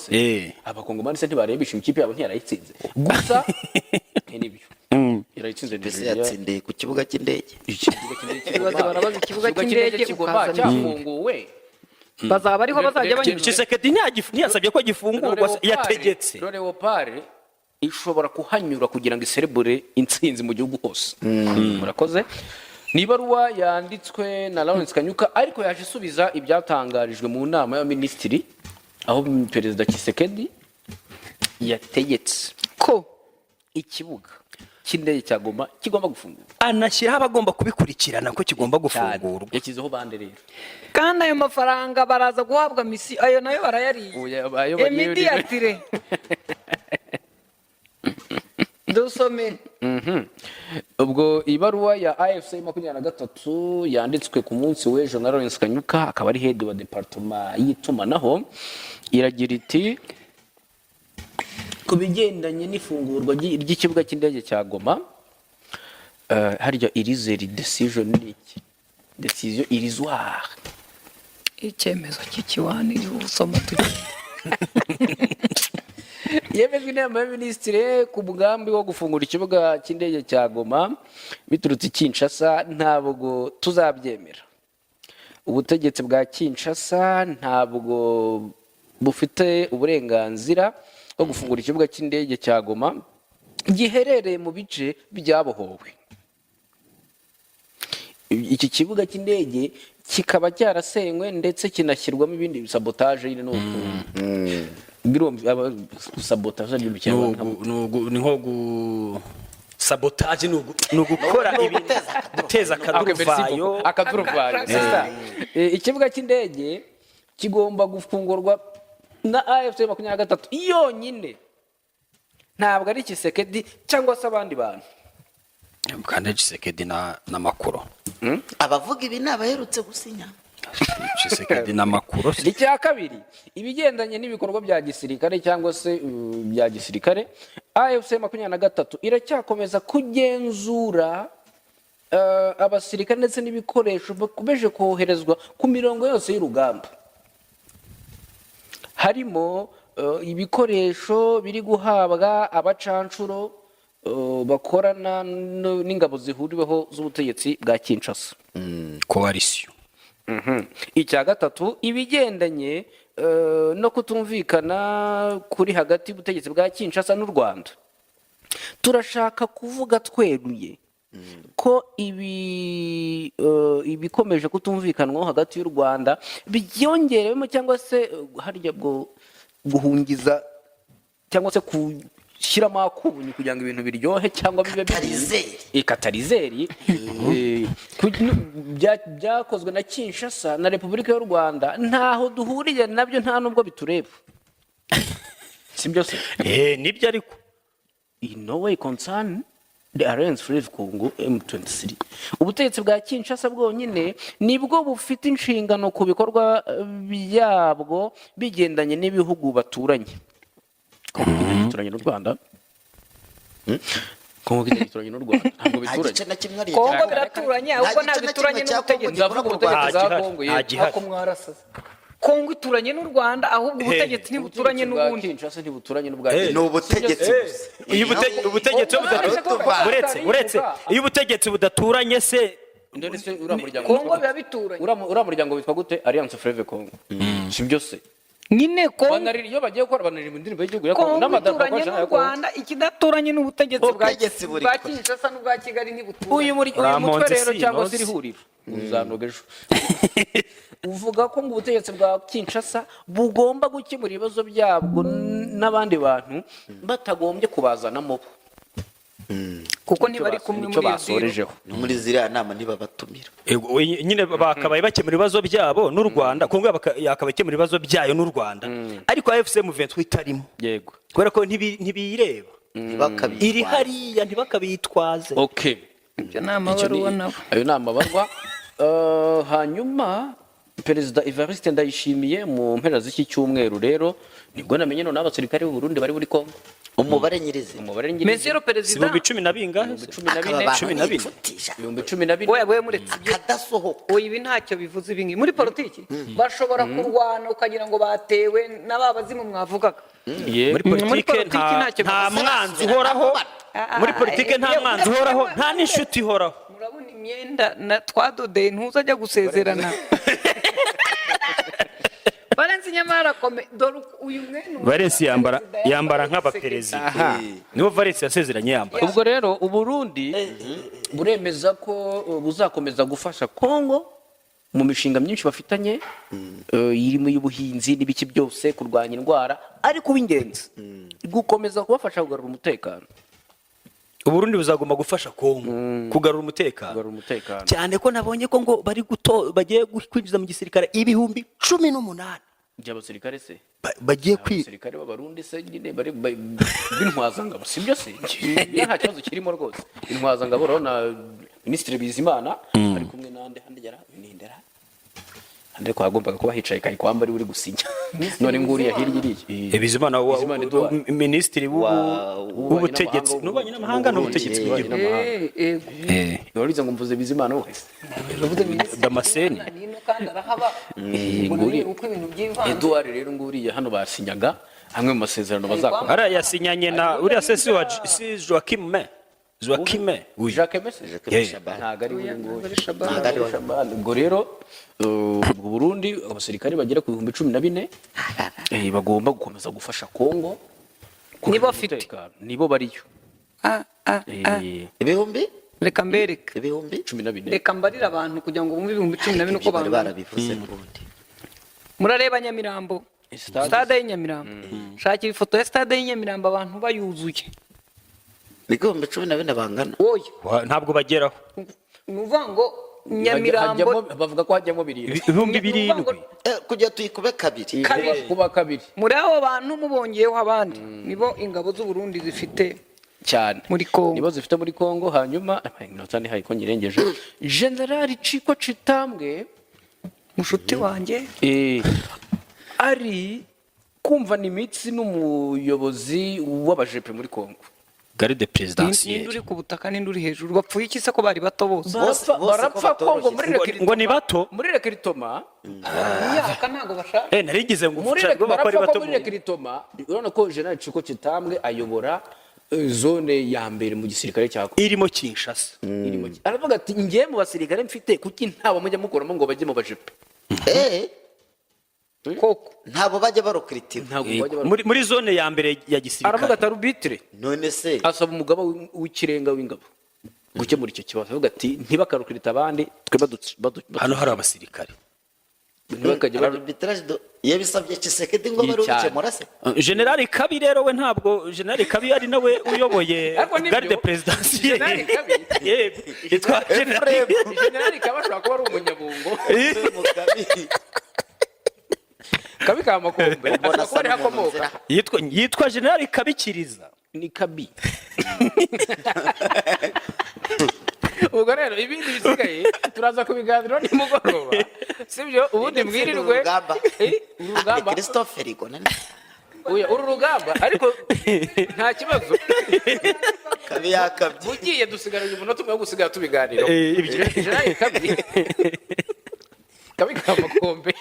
Se Abakongomani se ntibarebesha ikipe yabo? Ntiyarayitsinze gusa? Nibyo, yarayitsinze. Mbese Nigeria. Yatsindiye ku kibuga cy'indege. Ikibuga cy'indege cy'i Goma. Ibaze, barabaza ikibuga cy'indege, cy'i Goma ukazana cyafunguwe. Bazaba ariho bazajya banyura. Tshisekedi ntiyasabye ko gifungurwa se, yategetse. Leopard ishobora kuhanyura kugira ngo iserebure intsinzi mu gihugu hose. Murakoze. Ni ibaruwa yanditswe na Lawrence Kanyuka, ariko yaje isubiza ibyatangarijwe mu nama y'abaminisitiri, aho Perezida Tshisekedi yategetse ko ikibuga cy'indege cya Goma kigomba gufungurwa. Anashyiraho abagomba kubikurikirana ko kigomba Cyane. gufungurwa. Yashyizeho bande rero. Kandi ayo mafaranga baraza guhabwa misi, ayo nayo barayariye. Oya, ayo bagiye. Emidiyatire dusome. Ubwo ibaruwa ya AFC 23 yanditswe ku munsi w'ejo na Lawrence Kanyuka, akaba ari head wa département y'itumanaho, iragira iti: "Ku bigendanye n'ifungurwa ry'ikibuga cy'indege cya Goma," harya illusory decision ni iki? Décision illusoire. Icyemezo cy'ikiwani usoma tugenda. Yemejwe inama y'abaminisitiri ku mugambi wo gufungura ikibuga cy'indege cya Goma biturutse i Kinshasa, ntabwo tuzabyemera. Ubutegetsi bwa Kinshasa ntabwo bufite uburenganzira bwo gufungura ikibuga cy'indege cya Goma giherereye mu bice byabohowe, iki kibuga cy'indege kikaba cyarasenywe ndetse kinashyirwamo ibindi sabotage nyine. Ni sabotage ni mu Kinyarwanda. Ni nko gu sabotage, ni ugukora ibintu, guteza akaduruvayo. Akaduruvayo, c'est ça. Ikibuga cy'indege kigomba gufungurwa na AFC 23 yonyine, ntabwo ari Tshisekedi cyangwa se abandi bantu. Kandi Tshisekedi na Macron. Abavuga ibi ni abaherutse gusinya. Tshisekedi na Macron. Icya kabiri, ibigendanye n'ibikorwa bya gisirikare cyangwa se bya gisirikare, AFC 23 iracyakomeza kugenzura abasirikare ndetse n'ibikoresho bakomeje koherezwa ku mirongo yose y'urugamba, harimo ibikoresho biri guhabwa abacanshuro bakorana n'ingabo zihuriweho z'ubutegetsi bwa Kinshasa. Coalition. Icya gatatu, ibigendanye no kutumvikana kuri hagati y'ubutegetsi bwa Kinshasa n'u Rwanda, turashaka kuvuga tweruye ko ibi ibikomeje kutumvikanwaho hagati y'u Rwanda byongerewemo cyangwa se harya bwo guhungiza cyangwa se gushyiramo akunyu kugira ngo ibintu biryohe cyangwa bibe Catalyseur. Catalyseur byakozwe na Kinshasa na Repubulika y'u Rwanda, ntaho duhuriye nabyo, nta nubwo bitureba, si byo se? Nibyo ariko. In no way concern the Alliance Fleuve Congo M23. Ubutegetsi bwa Kinshasa bwonyine nibwo bufite inshingano ku bikorwa byabwo bigendanye n'ibihugu baturanye. Kongo bituranye n'u Rwanda? Kongo bituranye n'u Rwanda? Ntabwo Nta bituranye. gice na kimwe ari. Kongo biraturanye, ahubwo Nta ntabwo gice na ituranye kimwe cya Kongo n'ubutegetsi. gikora Ndavuga ku ubutegetsi Rwanda. bwa Kongo, Nta yego. gihari. Ako mwarasaze. Kongo ituranye n'u Rwanda, ahubwo ubutegetsi ntibuturanye Ubutegetsi bwa n'ubundi. Kinshasa ntibuturanye n'ubwa Ni ubutegetsi gusa. Iyo ubutegetsi buretse, iyo ubutegetsi budaturanye se? Ndetse se uriya muryango Kongo witwa biba gute? bituranye. Uriya muryango witwa gute? Alliance Fleuve Congo, si byo se? Nyine Kongo. Banarira iyo bagiye gukora, banaririmba indirimbo y'igihugu ya Kongo Kongo n'amadarapo ituranye akoresha n'u n'aya Kongo. Rwanda, ikidaturanye n'ubutegetsi bwa Ubutegetsi buri bwa kure. Kinshasa n'ubwa Kigali ntibuturanye. Uyu mutwe Ramponze rero si cyangwa se inoze. iri huriro uzanoga ejo uvuga ko ngo ubutegetsi bwa Kinshasa bugomba gukemura ibibazo byabwo n'abandi bantu batagombye kubazanamo bo. Kuko ntibari kumwe Nicyo muri iyo deal. basorejeho. No muri ziriya nama ntibabatumira. Ego, nyine bakabaye bakemura ibibazo byabo n'u Rwanda, Kongo yakabaye ikemura ibibazo byayo n'u Rwanda, ariko AFC M23 itarimo. Kubera ko ntibiyireba. Ntibakabitwaze. Iri hariya, ntibakabitwaze. Okay. Ibyo ni amabaruwa nabo. Ayo ni amabarwa. Hanyuma Perezida Evariste Ndayishimiye mu mpera z'iki cyumweru rero nibwo namenye noneho abasirikare b'u Burundi bari muri Kongo. Umubare nyirizina. Umubare nyirizina. Monsieur le Si Perezida. 14,000 bingahe se? 14. Akaba abantu 14. n'inshuti ja. 14,000. Oya, we muretse ibyo. Akadasohoka. Oya, ibi ntacyo bivuze ibi ngibi muri politiki. Bashobora kurwana ukagira ngo batewe n'aba bazimu mwavugaga. Muri Muri politike politiki nta ntacyo nta bivuze. mwanzi uhoraho. Muri politike nta mwanzi uhoraho, nta n'inshuti ihoraho. Murabona imyenda na twadodeye, ntuzajya gusezerana. Valens nyamara akome, dore uyu mwene. Valens yambara Perezida yambara yambaye. nk'abaperezida. Aha. Nibo Valens yasezeranye yambaye. Ubwo rero Uburundi buremeza ko buzakomeza gufasha Kongo mu mishinga myinshi bafitanye, irimo iy'ubuhinzi n'ibiki byose, kurwanya indwara, ariko uw'ingenzi gukomeza kubafasha kugarura umutekano. Uburundi buzagomba gufasha Kongo kugarura umutekano. Kugarura umutekano. Cyane ko nabonye ko ngo bari guto bagiye kwinjiza mu gisirikare 18,000 by'abasirikare se. Bagiye kwi Abasirikare b'Abarundi se nyine bari b'intwazangabo, sibyo se? Niyo nta kibazo kirimo rwose. Intwazangabo, urabona Minisitiri Bizimana ari kumwe n'ande handi yara nindera handi, ariko hagombaga kuba hicaye Kayikwamba ari uri gusinya, none nguriya hirya iriya. Bizimana wa Bizimana Edouard. Minisitiri w'ubutegetsi n'ububanyi n'ububanyi n'amahanga n'ubutegetsi Ububanyi bw'igihugu. n'amahanga. Warize ngo mvuze Bizimana wese. Uravuze Minisitiri Damascene. Nino kandi arahaba. Nguriya. Nguriya uko ibintu byivanze. Edouard rero nguriya hano basinyaga amwe mu masezerano bazakora. Hariya yasinyanye na uriya se si wa si Joachim Me Joachim Me uyu. Jacques Mese. Yeah. Shabani. Ntabwo ari we nguyu. Ntabwo ari Shabani. Ntabwo ari we. Shabani. Ubwo rero ubwo Burundi abasirikare bagera ku 14,000 bagomba gukomeza gufasha Kongo kurinda Nibo afite. umutekano. Nibo bariyo. Ah, ah, ah. Ibihumbi Reka mbereke. Ibihumbi 14. Reka mbarire abantu kugira ngo bumve 14,000 uko Ibyo bari bangana. barabivuze n'ubundi. Murareba Nyamirambo. Stade. Stade y'inyamirambo, shakira ifoto ya stade y'inyamirambo abantu bayuzuye. Ni 14,000 bangana. Oya. Ntabwo bageraho. Ni ukuvuga ngo Nyamirambo Bavuga ko hajyamo birindwi. Ibihumbi Ni ukuvuga ngo birindwi. Kugira tuyikube kabiri. Kabiri. Kuba kabiri. Muri abo bantu mubongeyeho abandi, nibo ingabo z'u Burundi zifite cyane muri Kongo. Nibo zifite muri Kongo. Hanyuma inota ntihaye ko nyirengeje, General Ciko Citambwe. Mushuti wanjye. Ari kumva ni imitsi n'umuyobozi w'abajepe muri Kongo. Garde Ninde présidentielle. uri ku butaka, ninde uri hejuru? Bapfuye iki se ko bari bato bose? Bose- Barapfa bose ko barapfa batoroshye. Kongo muri Ngo ni bato. Muri recrutement. Imyaka ntabwo bashaka. Narigize ngo Muri ushaka ko barapfa ari ko bato. muri recrutement, urabona ko General Ciko Citambwe ayobora zone ya mbere mu gisirikare cya Kongo. Irimo Kinshasa. Irimo aravuga ati: "Ngiye mu basirikare mfite, kuki ntabo mujya mukuramo ngo bajye mu bajepe?" Koko. Ntabwo bajya barokiritiva. Ntabwo bajya Muri zone ya mbere ya aravuga gisirikare. ati arbitre None se asaba umugaba w'ikirenga w'ingabo gukemura icyo kibazo, avuga ati: "Ntibakarukirita abandi, twe Hano hari abasirikare. ntibakajye bajya." Arbitrage yabisabye Tshisekedi ngo bari Cyane. ubikemura se? General Kabi rero we, ntabwo General Kabi ari nawe uyoboye Ariko nibyo. garde présidentielle. General Kabi? Yego, yitwa General Generali Kabi ashobora kuba ari umunyabungo. Mugabe. Kabi ka Makombe. Mbona ashobora kuba ariho asa n'umuntu akomoka. nzira. Yitwa General Kabikiriza. Ni Kabi. Ubwo rero ibindi bisigaye turaza kubiganiraho nimugoroba, sibyo? Ubundi mwirirwe. Urugamba. Uru rugamba. Ni Christophe Rigona. Oya, uru rugamba ariko nta kibazo. Kabi yakabye. Ugiye dusigaranye umunota umwe wo gusigara tubiganiraho. Ibyo. Generali Kabi, Kabi ka Makombe,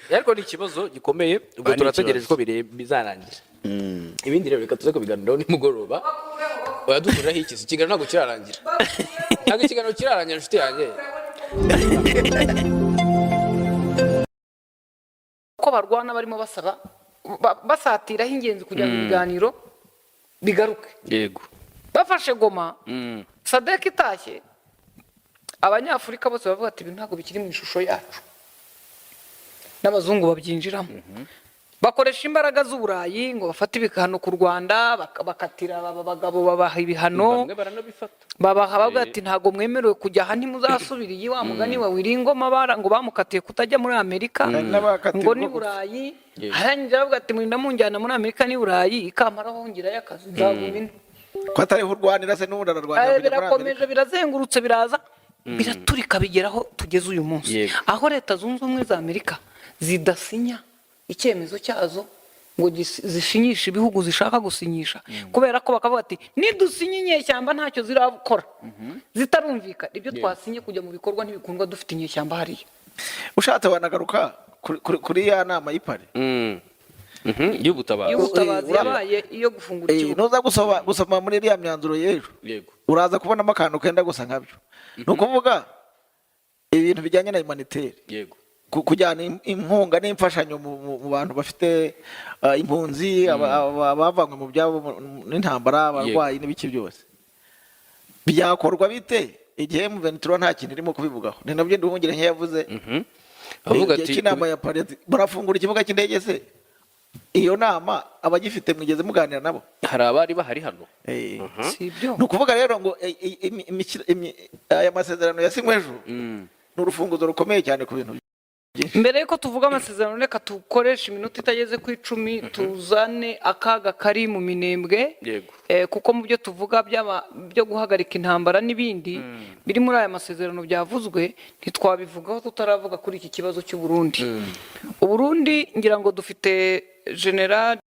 ariko ni ikibazo gikomeye. Ubwo Ni turategereje ko bizarangira. Ibindi rero reka tuze kubiganiraho nimugoroba. Oya, dukuriraho iki? Ikiganiro ntabwo kirarangira, ntabwo ikiganiro kirarangira, inshuti yanjye. Ko barwana barimo basaba basatiraho ingenzi kugira ngo ibiganiro bigaruke. Bafashe Goma, SADC itashye, Abanyafurika bose bavuga ati: "Ibi ntabwo bikiri mu ishusho yacu." N'abazungu babyinjiramo, bakoresha imbaraga z'Uburayi ngo bafate ibihano ku Rwanda, bakatira aba bagabo, babaha ibihano. Bamwe baranabifata. Babaha, bavuga ati: "Ntabwo mwemerewe kujya aha, ntimuzasubira iyi." Wa mugani wa Wiringoma, bara ngo bamukatiye kutajya muri Amerika, N'abakatirwa ngo ni gupfa. Burayi. Arangije aravuga ati: "Murinda munjyana muri Amerika n'i Burayi, ikampara hongerayo akazi, nzaguma ino." Ko atariho urwanira se, n'ubundi ararwanira kujya muri Birakomeje, Amerika. birazengurutse, biraza biraturika, bigeraho tugeze uyu munsi, aho Leta Zunze Ubumwe za Amerika zidasinya icyemezo cyazo. ngo zishinyishe ibihugu zishaka gusinyisha, kubera ko bakavuga ati nidusinye inyeshyamba ntacyo zirakora, zitarumvikana ibyo twasinye kujya mu bikorwa ntibikundwa dufite inyeshyamba hariya. Ushatse wanagaruka kuri ya nama y'i Paris. Y'ubutabazi. Y'ubutabazi. Uraba- Yabaye iyo gufungura ikibuga. Nuza gusoma muri iriya myanzuro y'ejo, uraza kubonamo akantu kenda gusa nkabyo. Ni ukuvuga ibintu bijyanye na humanitaire, kujyana inkunga n'imfashanyo mu bantu bafite impunzi, abavanywe mu byabo n'intambara, abarwayi n'ibiki byose. Byakorwa bite igihe M23 nta kintu irimo kubivugaho? Ni nabyo Nduhungirehe yavuze Avuga igihe ati cy'inama ya Paris, ati, murafungura ikibuga cy'indege se, iyo nama abagifite mwigeze muganira nabo? Hari abari bahari hano. Si ibyo. Ni ukuvuga rero ngo aya masezerano yasinywe ejo ni urufunguzo rukomeye cyane ku bintu byinshi. Mbere yuko tuvuga amasezerano, reka dukoreshe iminota itageze ku 10 tuzane akaga kari mu Minembwe. Kuko mu byo tuvuga byo guhagarika intambara n'ibindi biri muri aya masezerano byavuzwe, ntitwabivugaho tutaravuga kuri iki kibazo cy'u Burundi. Uburundi, ngira ngo dufite general